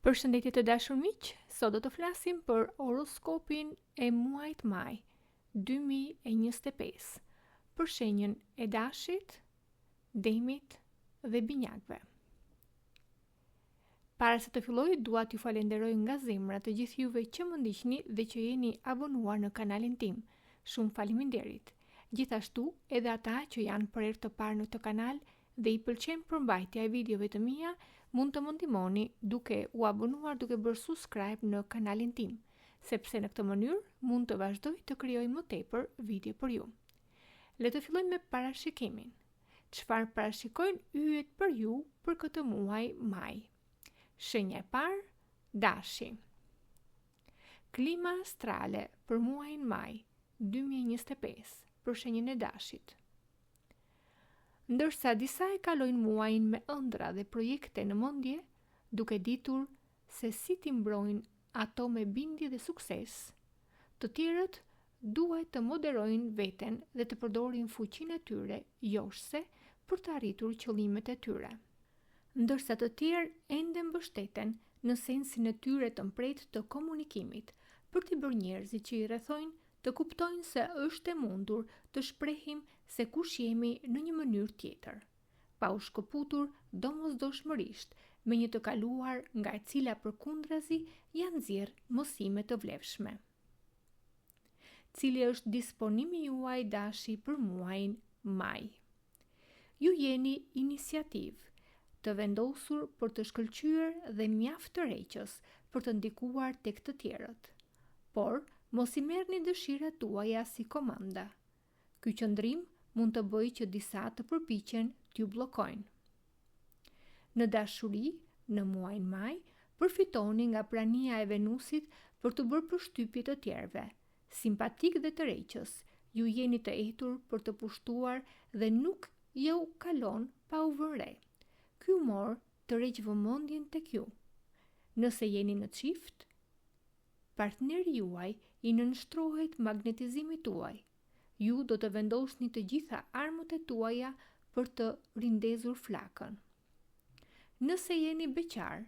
Përshëndetje të dashur miq, sot do të flasim për horoskopin e muajit maj 2025 për shenjën e Dashit, Demit dhe Binjakëve. Para se të filloj, dua t'ju falenderoj nga zemra të gjithë juve që më ndiqni dhe që jeni abonuar në kanalin tim. Shumë faleminderit. Gjithashtu, edhe ata që janë për herë të parë në këtë kanal dhe i pëlqen përmbajtja e videove të mia, mund të më ndihmoni duke u abonuar duke bërë subscribe në kanalin tim, sepse në këtë mënyrë mund të vazhdoj të krijoj më tepër video për ju. Le të fillojmë me parashikimin. Çfarë parashikojnë yjet për ju për këtë muaj maj? Shenja e parë, Dashi. Klima astrale për muajin maj 2025 për shenjën e Dashit. Ndërsa disa e kalojnë muajin me ëndrra dhe projekte në mendje, duke ditur se si t'i mbrojnë ato me bindje dhe sukses, të tjerët duhet të moderojnë veten dhe të përdorin fuqinë e tyre joshëse për të arritur qëllimet e tyre. Ndërsa të tjerë ende mbështeten në sensin e tyre të mprehtë të komunikimit për t'i bërë njerëzit që i rrethojnë të kuptojnë se është e mundur të shprehim se kush jemi në një mënyrë tjetër, pa u shkëputur domosdoshmërisht me një të kaluar nga e cila përkundrazi janë nxjerrë mësime të vlefshme. Cili është disponimi juaj Dashi për muajin maj? Ju jeni iniciativë, të vendosur për të shkëlqyer dhe mjaft tërheqës për të ndikuar tek të tjerët. Por, mos i merrni dëshirat tuaja si komanda. Ky qëndrim mund të bëjë që disa të përpiqen t'ju bllokojnë. Në dashuri, në muajin maj, përfitoni nga prania e Venusit për t'u bërë përshtypje të tjerëve. Simpatik dhe tërheqës, ju jeni të etur për të pushtuar dhe nuk ju kalon pa u vënë re. Ky humor tërheq vëmendjen tek ju. Nëse jeni në çift, partneri juaj i nënshtrohet magnetizimit tuaj. Ju do të vendosni të gjitha armët e tuaja për të rindezur flakën. Nëse jeni beqar,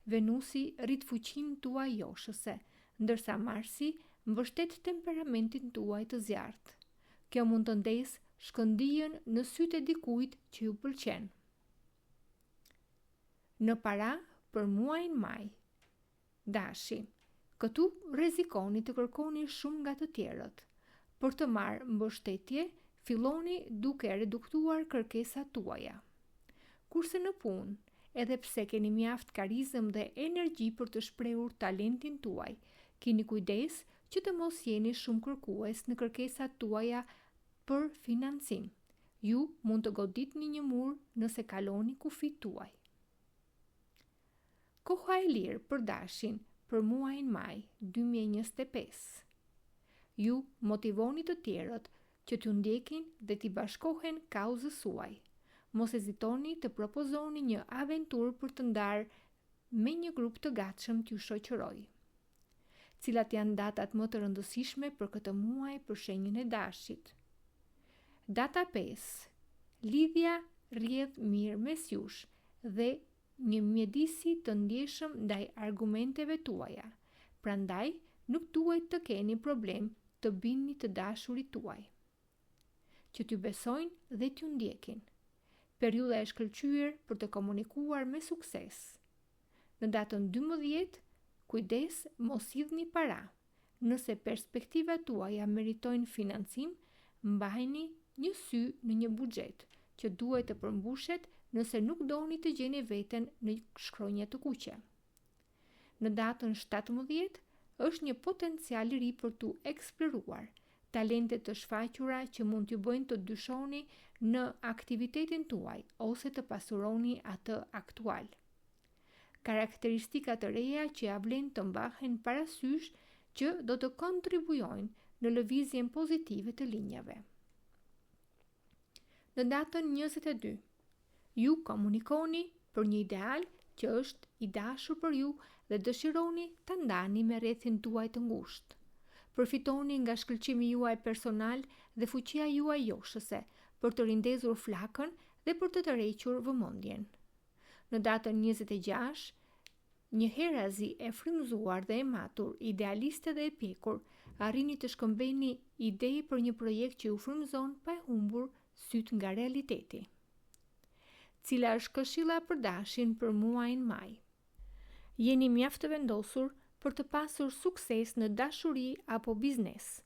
Venusi rrit fuqinë tuaj joshëse, ndërsa Marsi mbështet temperamentin tuaj të zjarrtë. Kjo mund të ndezë shkëndijën në sytë e dikujt që ju pëlqen. Në para për muajin maj. Dashi, Këtu rrezikoni të kërkoni shumë nga të tjerët. Për të marrë mbështetje, filloni duke reduktuar kërkesat tuaja. Kurse në punë, edhe pse keni mjaft karizëm dhe energji për të shprehur talentin tuaj, kini kujdes që të mos jeni shumë kërkues në kërkesat tuaja për financim. Ju mund të goditni një mur nëse kaloni kufijtë tuaj. Koha e lirë për Dashin për muajin maj 2025. Ju motivoni të tjerët që t'ju ndjekin dhe t'i bashkohen kauzës suaj. Mos hezitoni të propozoni një aventurë për të ndarë me një grup të gatshëm t'ju shoqërojë. Cilat janë datat më të rëndësishme për këtë muaj për shenjën e Dashit? Data 5. Lidhja rrjedh mirë mes jush dhe një mjedisi të ndjeshëm ndaj argumenteve tuaja, prandaj nuk duhet të keni problem të bindni të dashurit tuaj që t'ju besojnë dhe t'ju ndjekin. Periudha e shkëlqyer për të komunikuar me sukses. Në datën 12, kujdes mos hidhni para. Nëse perspektivat tuaja meritojnë financim, mbajeni një sy në një buxhet që duhet të përmbushet nëse nuk doni të gjeni veten në shkronja të kuqe. Në datën 17 është një potencial i ri për t'u eksploruar, talente të shfaqura që mund t'ju bëjnë të dyshoni në aktivitetin tuaj ose të pasuroni atë aktual. Karakteristika të reja që ia vlen të mbahen parasysh që do të kontribuojnë në lëvizjen pozitive të linjave. Në datën 22, ju komunikoni për një ideal që është i dashur për ju dhe dëshironi ta ndani me rrethin tuaj të ngushtë. Përfitoni nga shkëlqimi juaj personal dhe fuqia juaj joshëse për të rindezur flakën dhe për të tërhequr vëmendjen. Në datën 26. Njëherazi e frymëzuar dhe e matur, idealiste dhe e pjekur, arrini të shkëmbeni ide për një projekt që ju frymëzon pa e humbur sytë nga realiteti. Cila është këshilla për Dashin për muajin maj? Jeni mjaft të vendosur për të pasur sukses në dashuri apo biznes.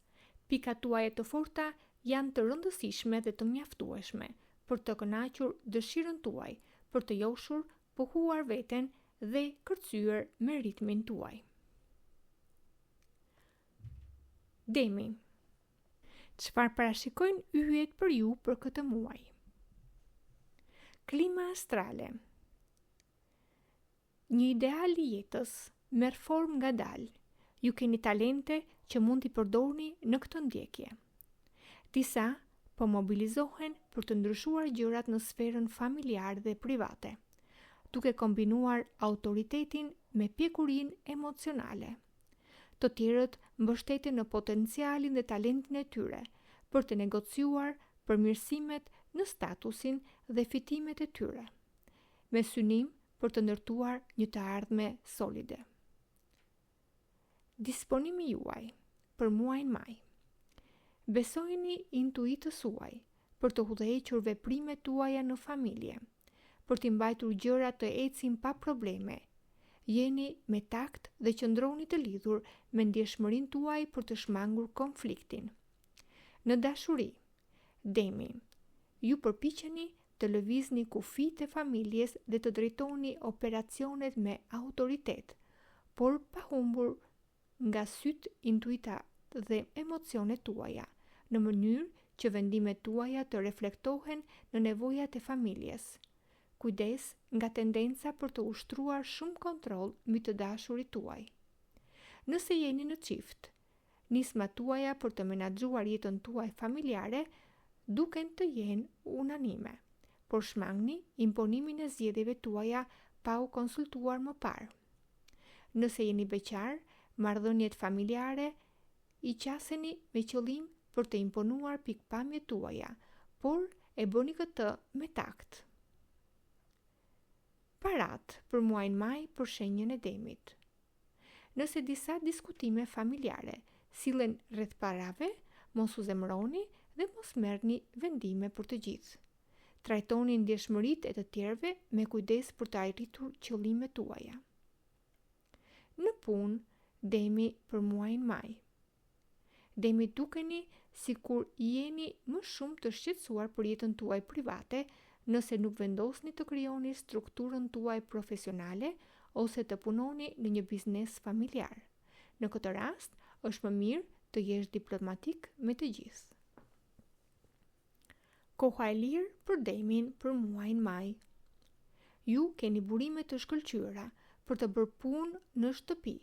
Pikat tuaja të forta janë të rëndësishme dhe të mjaftueshme për të kënaqur dëshirën tuaj për të joshur, pohuar veten dhe kërcyer me ritmin tuaj. Demi Çfarë parashikojnë yjet për ju për këtë muaj? Klima astrale Një ideal i jetës merr formë ngadalë. Ju keni talente që mund t'i përdorni në këtë ndjekje. Disa po mobilizohen për të ndryshuar gjërat në sferën familjare dhe private, duke kombinuar autoritetin me pjekurinë emocionale. Të tjerët mbështeten në potencialin dhe talentin e tyre për të negociuar përmirësimet në statusin dhe fitimet e tyre. me synim për të ndërtuar një të ardhme solide. Disponimi juaj për muajin maj. Besojini intuitës suaj për të udhëhequr veprimet tuaja në familje, për t'i mbajtur gjërat të ecin pa probleme. Jeni me takt dhe qëndroni të lidhur me ndjeshmërinë tuaj për të shmangur konfliktin. Në dashuri, Demi, ju përpiqeni të lëvizni kufijtë e familjes dhe të drejtoni operacionet me autoritet, por pa humbur nga sytë intuita dhe emocionet tuaja, në mënyrë që vendimet tuaja të reflektohen në nevojat e familjes. Kujdes nga tendenca për të ushtruar shumë kontroll mbi të dashurit tuaj. Nëse jeni në çift, Nismat tuaja për të menaxhuar jetën tuaj familjare duken të jenë unanime, por shmangni imponimin e zgjedhjeve tuaja pa u konsultuar më parë. Nëse jeni beqar, marrëdhëniet familjare i qaseni me qëllim për të imponuar pikëpamjet tuaja, por e bëni këtë me takt. Paratë për muajin maj për shenjën e Demit. Nëse disa diskutime familjare sillen rreth parave, mos u zemëroni dhe mos merrni vendime për të gjithë. Trajtoni ndjeshmëritë e të tjerëve me kujdes për të arritur qëllimet tuaja. Në punë, Demi për muajin maj. Demi dukeni sikur jeni më shumë të shqetësuar për jetën tuaj private nëse nuk vendosni të krijoni strukturën tuaj profesionale ose të punoni në një biznes familjar. Në këtë rast, është më mirë të jesh diplomatik me të gjithë. Koha e lirë për Demin për muajin maj. Ju keni burime të shkëlqyera për të bërë punë në shtëpi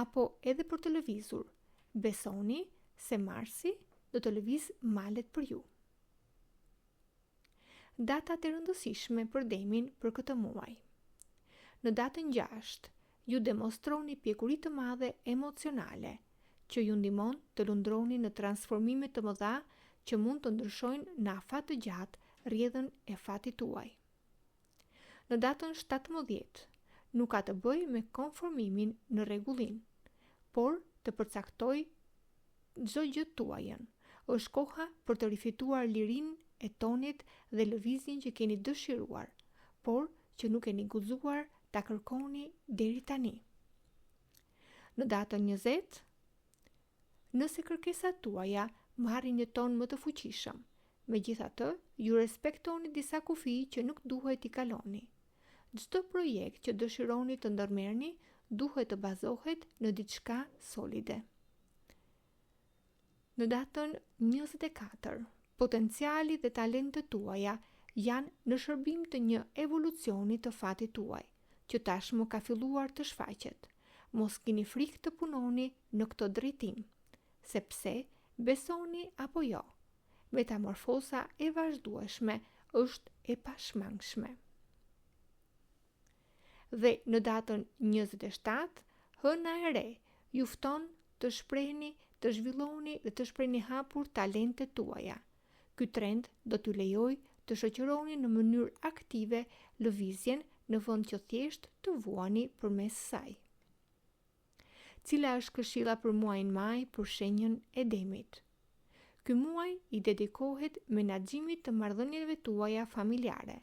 apo edhe për të lëvizur. Besoni se Marsi do të lëvizë malet për ju. Datat e rëndësishme për Demin për këtë muaj. Në datën 6, ju demonstroni pjekuri të madhe emocionale, që ju ndihmon të lundroni në transformime të mëdha që mund të ndryshojnë në afat të gjatë rrjedhën e fatit tuaj. Në datën 17, nuk ka të bëjë me konformimin në rregullin, por të përcaktojë çdo gjë tuajën. Është koha për të rifituar lirinë e tonit dhe lëvizjen që keni dëshiruar, por që nuk keni guxuar ta kërkoni deri tani. Në datën 20, nëse kërkesat tuaja marrin një ton më të fuqishëm, megjithatë, ju respektoni disa kufij që nuk duhet t'i kaloni. Çdo projekt që dëshironi të ndërmerrni duhet të bazohet në diçka solide. Në datën 24, potenciali dhe talentet tuaja janë në shërbim të një evolucioni të fatit tuaj, që tashmë ka filluar të shfaqet. Mos kini frikë të punoni në këtë drejtim, sepse, besoni apo jo, metamorfoza e vazhdueshme është e pashmangshme. Dhe në datën 27, Hëna e Re ju fton të shprehni, të zhvilloni dhe të shprehni hapur talentet tuaja. Ky trend do t'ju lejojë të shoqëroni në mënyrë aktive lëvizjen në vend që thjesht të vuani përmes saj. Cila është këshilla për muajin maj për shenjën e demit? Ky muaj i dedikohet menaxhimit të marrëdhënieve tuaja familjare.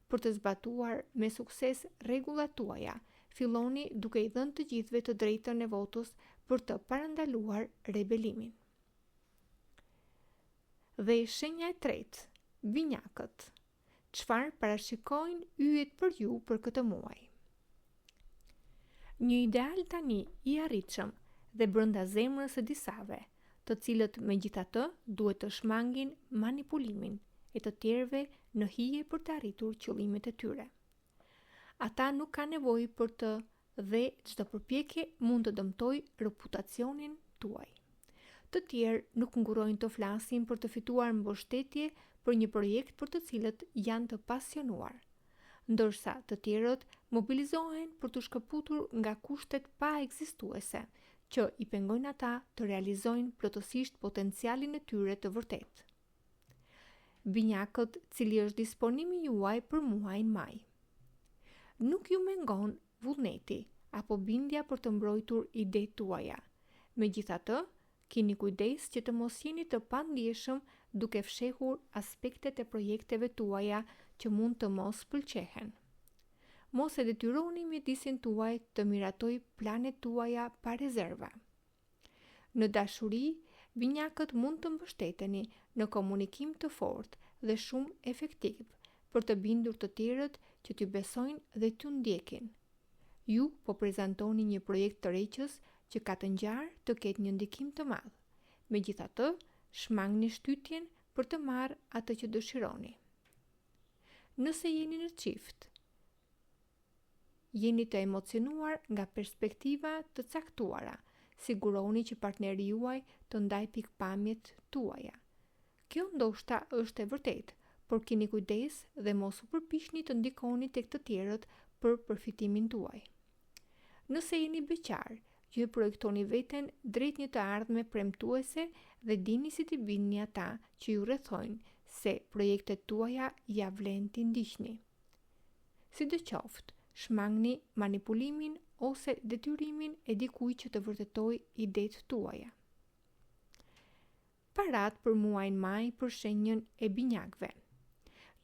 Për të zbatuar me sukses rregullat tuaja, filloni duke i dhënë të gjithëve të drejtën e votës për të parandaluar rebelimin. Dhe shenja e tretë, binjakët. Çfarë parashikojnë yjet për ju për këtë muaj? Një ideal tani i arritshëm dhe brenda zemrës së disave, të cilët megjithatë duhet të shmangin manipulimin e të tjerëve në hije për të arritur qëllimet e tyre. Ata nuk kanë nevojë për të dhe çdo përpjekje mund të dëmtojë reputacionin tuaj. Të tjerë nuk ngurrojnë të flasin për të fituar mbështetje për një projekt për të cilët janë të pasionuar, ndërsa të tjerët mobilizohen për t'u shkëputur nga kushtet paekzistuese që i pengojnë ata të realizojnë plotësisht potencialin e tyre të vërtetë. Binjakët, cili është disponimi juaj për muajin maj? Nuk ju mungon vullneti apo bindja për të mbrojtur idetë tuaja. Megjithatë, kini kujdes që të mos jeni të pandjeshëm duke fshehur aspektet e projekteve tuaja që mund të mos pëlqehen. Mos e detyroni mjedisin tuaj të miratojë planet tuaja pa rezerva. Në dashuri, binjakët mund të mbështeteni në komunikim të fortë dhe shumë efektiv për të bindur të tjerët që t'ju besojnë dhe t'ju ndjekin. Ju po prezantoni një projekt tërheqës që ka të ngjarë të ketë një ndikim të madh. Megjithatë, shmangni shtytjen për të marrë atë që dëshironi. Nëse jeni në çift, Jeni të emocionuar nga perspektiva të caktuara, siguroni që partneri juaj të ndajë pikëpamjet tuaja. Kjo ndoshta është e vërtetë, por kini kujdes dhe mos u përpiqni të ndikoni tek të tjerët për përfitimin tuaj. Nëse jeni beqar, ju e projektoni veten drejt një të ardhme premtuese dhe dini si t'i bindni ata që ju rrethojnë se projektet tuaja ia vlen t'i ndiqni. Sidoqoftë, shmangni manipulimin ose detyrimin e dikujt që të vërtetojë idetë tuaja. Paratë për muajin maj për shenjën e binjakëve.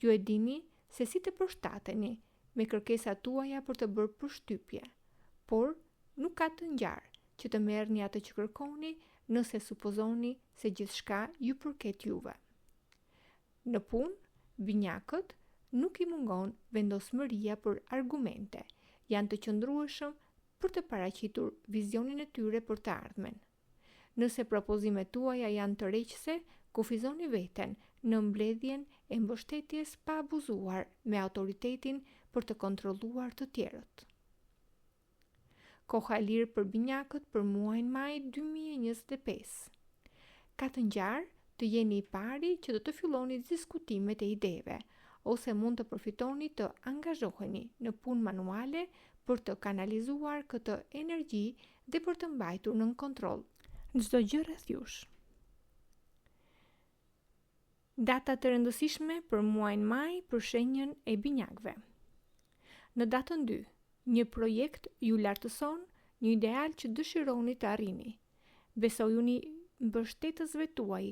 Ju e dini se si të përshtateni me kërkesat tuaja për të bërë përshtypje, por nuk ka të ngjarë që të merrni atë që kërkoni nëse supozoni se gjithçka ju përket juve. Në punë, binjakët nuk i mungon vendosmëria për argumente, janë të qëndrueshëm për të paraqitur vizionin e tyre për të ardhmen. Nëse propozimet tuaja janë tërheqëse, kufizoni veten në mbledhjen e mbështetjes pa abuzuar me autoritetin për të kontrolluar të tjerët. Koha e lirë për binjakët për muajin maj 2025. Ka të ngjarë të jeni i pari që do të filloni diskutimet e ideve, ose mund të përfitoni të angazhoheni në punë manuale për të kanalizuar këtë energji dhe për të mbajtur nën kontroll çdo gjë rreth jush. Data të rëndësishme për muajin maj për shenjën e binjakëve. Në datën 2, një projekt ju lartëson një ideal që dëshironi të arrini. Besojuni mbështetësve tuaj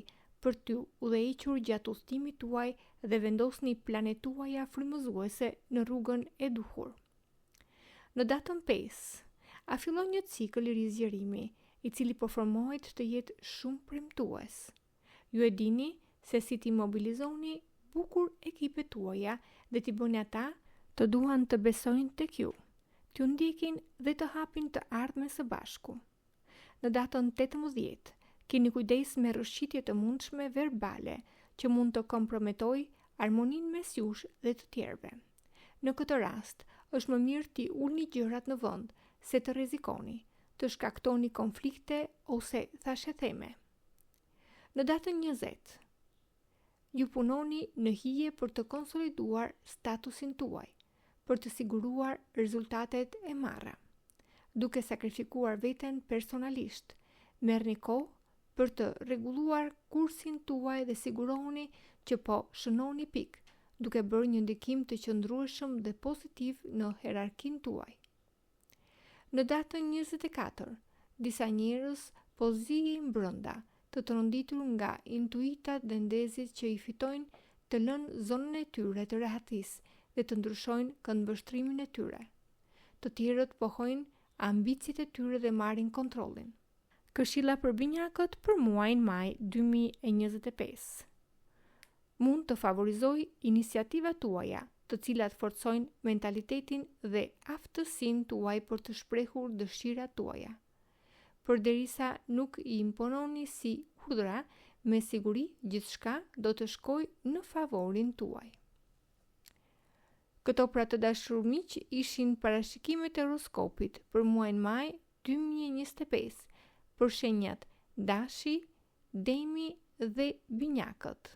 për t'ju udhëhequr gjatë udhëtimit tuaj dhe vendosni planet tuaja frymëzuese në rrugën e duhur. Në datën 5, a fillon një cikël i ri zgjerimi, i cili po formohet të jetë shumë premtues. Ju e dini se si t'i mobilizoni bukur ekipet tuaja dhe t'i bëni ata të duan të besojnë tek ju, t'ju ndjekin dhe të hapin të ardhmen së bashku. Në datën 18, kini kujdes me rrëshqitje të mundshme verbale që mund të komprometojë harmoninë mes jush dhe të tjerëve. Në këtë rast, është më mirë t'i ulni gjërat në vend se të rrezikoni, të shkaktoni konflikte ose thashetheme. Në datën 20, ju punoni në hije për të konsoliduar statusin tuaj, për të siguruar rezultatet e marra. Duke sakrifikuar veten personalisht, merrni kohë për të rregulluar kursin tuaj dhe sigurohuni që po shënoni pikë, duke bërë një ndikim të qëndrueshëm dhe pozitiv në hierarkinë tuaj. Në datën 24, disa njerëz po ziejnë brenda, të tronditur nga intuitat dhe ndezjet që i ftojnë të lënë zonën e tyre të rehatisë dhe të ndryshojnë këndvështrimin e tyre. Të tjerët pohojnë ambiciet e tyre dhe marrin kontrollin. Këshilla për binjakët për muajin maj 2025. Mund të favorizojë iniciativat tuaja, të cilat forcojnë mentalitetin dhe aftësinë tuaj për të shprehur dëshirat tuaja. Përderisa nuk i impononi si urdhra, me siguri gjithçka do të shkojë në favorin tuaj. Këto pra të dashur miq ishin parashikimet e horoskopit për muajin maj 2025 për shenjat Dashi, Demi dhe Binjakët.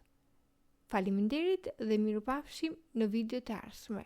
Faleminderit dhe mirupafshim në videot e ardhshme.